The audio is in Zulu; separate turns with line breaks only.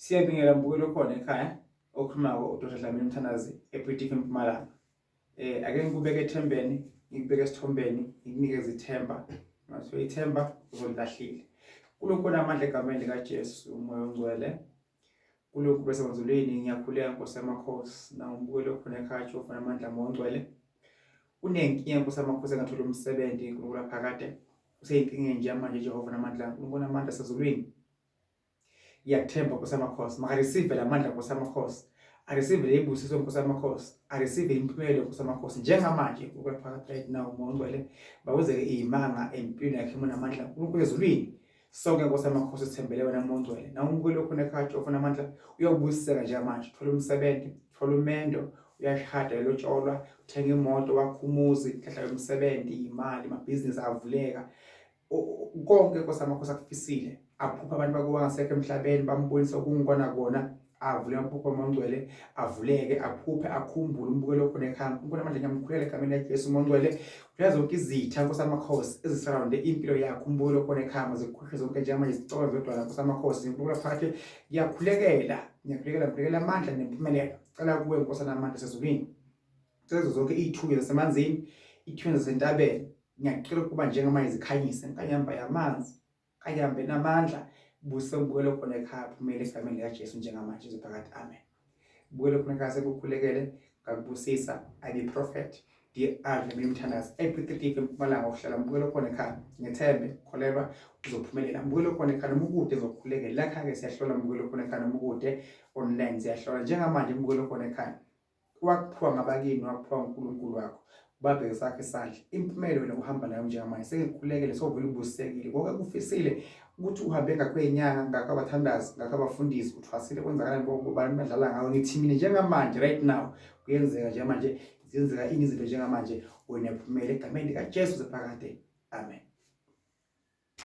Siyabingela mbukelo khona ekhaya okhulumako uDr Dlamini Mthandazi ePritifi eMpumalanga. Ake ngikubeke ethembeni, ngikubeke esithombeni, ngikunikeze ithemba. Mase ithemba uzolilahlile. Kulokhu namandla egameni likaJesu uMoya oNgcwele. Kulokhu bese ngizulwini ngiyakhuleka Nkosi yamakhosi nangombukelo khona ekhaya Jehova namandla Moya oNgcwele. Unenkinga Nkosi yamakhosi engathola umsebenzi uNkulunkulu phakade. Useyinkingeni nje manje Jehova namandla uNkulunkulu namandla sezulwini. Ngiyakuthemba Nkosi yamakhosi. Makareceive la mandla Nkosi yamakhosi. Areceive le busiso Nkosi yamakhosi. Areceive impumelelo Nkosi yamakhosi. Njengamanje uNkulunkulu phakathi right now Moya oNgcwele bakwenzeke izimanga empilweni yakhe Moya namandla uNkulunkulu ezulwini. Sonke Nkosi yamakhosi sithembele wena Moya oNgcwele. Nawe umbukeli okhona ekhaya Jehova namandla uyobusiseka njengamanje. Thola umsebenzi, thola umendo, uyashada ulotsholwa, uthenga imoto, wakha umuzi, inhlahla yomsebenzi, imali, amabhizinisi avuleka. Konke Nkosi amakhosi akufisile aphupha abantu bakubo bangasekho emhlabeni bambonisa okungikona kona avule amaphupho amangcwele avuleke aphuphe akhumbule umbukelo okhona ekhaya uNkulunkulu amandla ngiyamkhulela egameni likaJesu uMongcwele kuya zonke izitha Nkosi amakhosi ezisurrounde impilo yakho umbukelo okhona ekhaya mazikhuhle zonke njengamanje zicobane zodwa Nkosi amakhosi uNkulunkulu phakathi ngiyakhulekela ngiyakhulekela ngikhulekela amandla nempumelelo cela kuwe Nkosi namandla sezulwini cela zonke iy'thunywa zasemanzini iy'thunywa zasentabeni ngiyacela ukuba njengamanje zikhanyise nkanyamba yamanzi kanyambe namandla buse ubukele khona ekhaya phumele egameni likaJesu njengamanje izophakathi amen bukele khona ekhaya sekukhulekele ngakubusisa I be prophet DR Dlamini Mthandazi ePritifi eMpumalanga uhlala mbukele khona ekhaya ngethembe kholelwa uzophumelela mbukele khona ekhaya noma ukude zokukhulekela la khaya ke siyahlola mbukele khona ekhaya noma ukude online siyahlola njengamanje mbukele khona ekhaya Wakuphiwa ngabakini, wakuphiwa uNkulunkulu wakho. Ubabheke sakhe isandla. Impumelo wena uhamba nayo njengamanje. Sengikukhulekele sovele ubusisekile. Konke kufisile ukuthi uhambe ngakho inyanga, ngakho abathandazi, ngakho abafundisi, uthwasile kwenzakalani konke ubani badlala ngawe. Ngithi mina njengamanje right now kuyenzeka njengamanje ziyenzeka ini izinto njengamanje wena phumele egameni likaJesu sephakade. Amen.